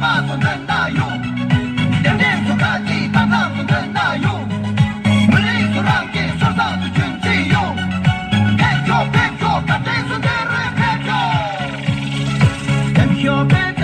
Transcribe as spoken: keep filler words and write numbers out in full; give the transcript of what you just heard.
དམག་ཚོ་མདུན་ན་ཡོང་། འདེམས་ཐོན་ཚོ་ཁ་ཅིག་ཏང་ཀྲང་ཚོ་མདུན་ན་ཡོང་། མི་རིགས་ཚོ་རང་གི་སྲོལ་བཟང་ཚོ་ཁྱོད་ཚོས་ཡོང་། ཕེབས་ཤོག་ཕེབས་ཤོག་བཀའ་དྲིན་ཚོ་འདི་རུ་ཕེབས་ཤོག་ཕེབས་ཤོག་ཕེབས་ཤོག